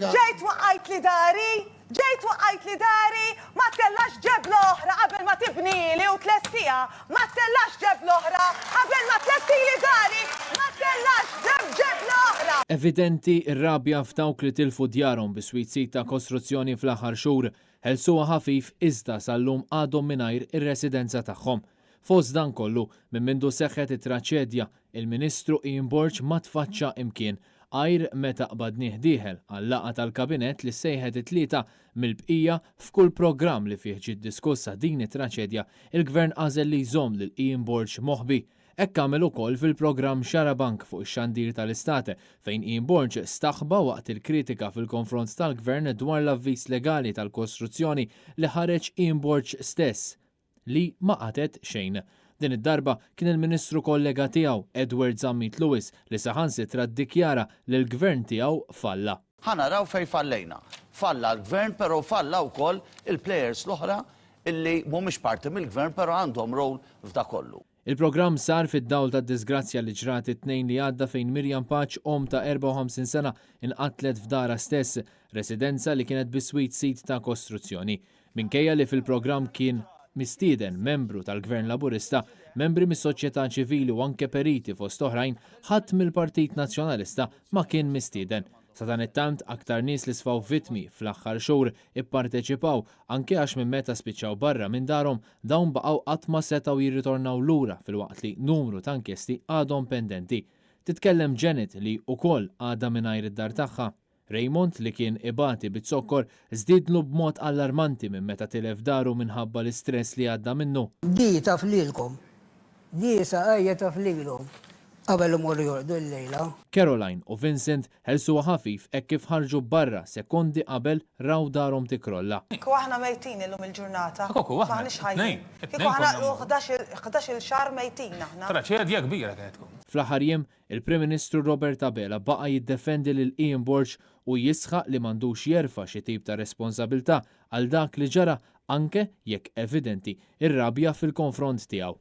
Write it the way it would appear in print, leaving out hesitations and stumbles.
Ġejt waqqajtli dari, ġejt waqqajtli dari, ma ttellax ġebla oħra qabel ma tibnili u tlestiha, ma ttellax ġebla oħra qabel ma tlestili dari, ma ttellax ġebla oħra. Evidenti r-rabja f'dawk li tilfu djarhom biswit sit ta' kostruzzjoni fl-aħħar xhur. Ħelsuha ħafif iżda sal-lum għadhom mingħajr ir-residenza tagħhom. Fost dan kollu, minn mindu seħħet it-traċedja, il-Ministru Ian Borg ma tfaċċa imkien, għajr meta qbadnih dieħel għal-laqgħa tal-Kabinett li ssejħet it-Tlieta. Mill-bqija, f'kull programm li fih ġiet diskussa din it-traċedja, il-Gvern għażel li jżomm lil Ian Borg moħbi. Hekk għamel ukoll fil-programm Xarabank fuq ix-xandir tal-Istat, fejn Ian Borg staħba waqt il-kritika fil-konfront tal-Gvern dwar l-avviż legali tal-kostruzzjoni li ħareġ Ian Borg stess, li ma qatgħet xejn. Din id-darba kien il-Ministru kollega tiegħu, Edward Zammit Lewis, li saħansitra ddikjara li l-Gvern tiegħu falla. Ħa naraw fejn fallejna. Falla l-Gvern però falla wkoll il-players l-oħra illi mhumiex parti mill-Gvern però għandhom role f'da kollu. Il-programm sar fid-dawl tad-diżgrazzja li ġrat it-Tnejn li għadda fejn Miriam Pace, omm ta' 54 sena, inqatlet f'darha stess, residenza li kienet biswit sit ta' kostruzzjoni. Minkejja li fil-programm kien mistieden membru tal-Gvern Laburista, membri mis-soċjetà ċivili u anke periti fost oħrajn, ħadd mill-Partit Nazzjonalista ma kien mistieden. Sadanittant, aktar nies li sfaw vittmi fl-aħħar xhur ipparteċipaw, anke għax minn meta spiċċaw barra minn darhom, dawn baqgħu qatt ma setgħu jirritornaw lura filwaqt li numru ta' inkjesti għadhom pendenti. Titkellem Janet li wkoll għadha mingħajr id-dar tagħha. Raymond, li kien ibati biz-zokkor, żdiedlu b'mod allarmanti minn meta tilef daru minħabba l-istress li għadda minnu. Di taf lilkom. Di saqajja taf lilhom qabel imorru jorqdu llejla. Caroline u Vincent ħelsuha ħafif hekk kif ħarġu barra sekondi qabel raw darhom tikkrolla. Kieku aħna mejtin illum il-ġurnata. M'aħniex ħajjin. Kieku aħna ħdax-il xahar mejtin aħna. Traċedja kbira kienet tkun. Fl-aħħar jiem, Il-Prim Ministru Robert Abela baqa' jiddefendi lil Ian Borg u jisħaq li m'għandux jerfa' xi tip ta' responsabilità għal dak li ġara anke jekk evidenti r-rabja fil-konfront tiegħu.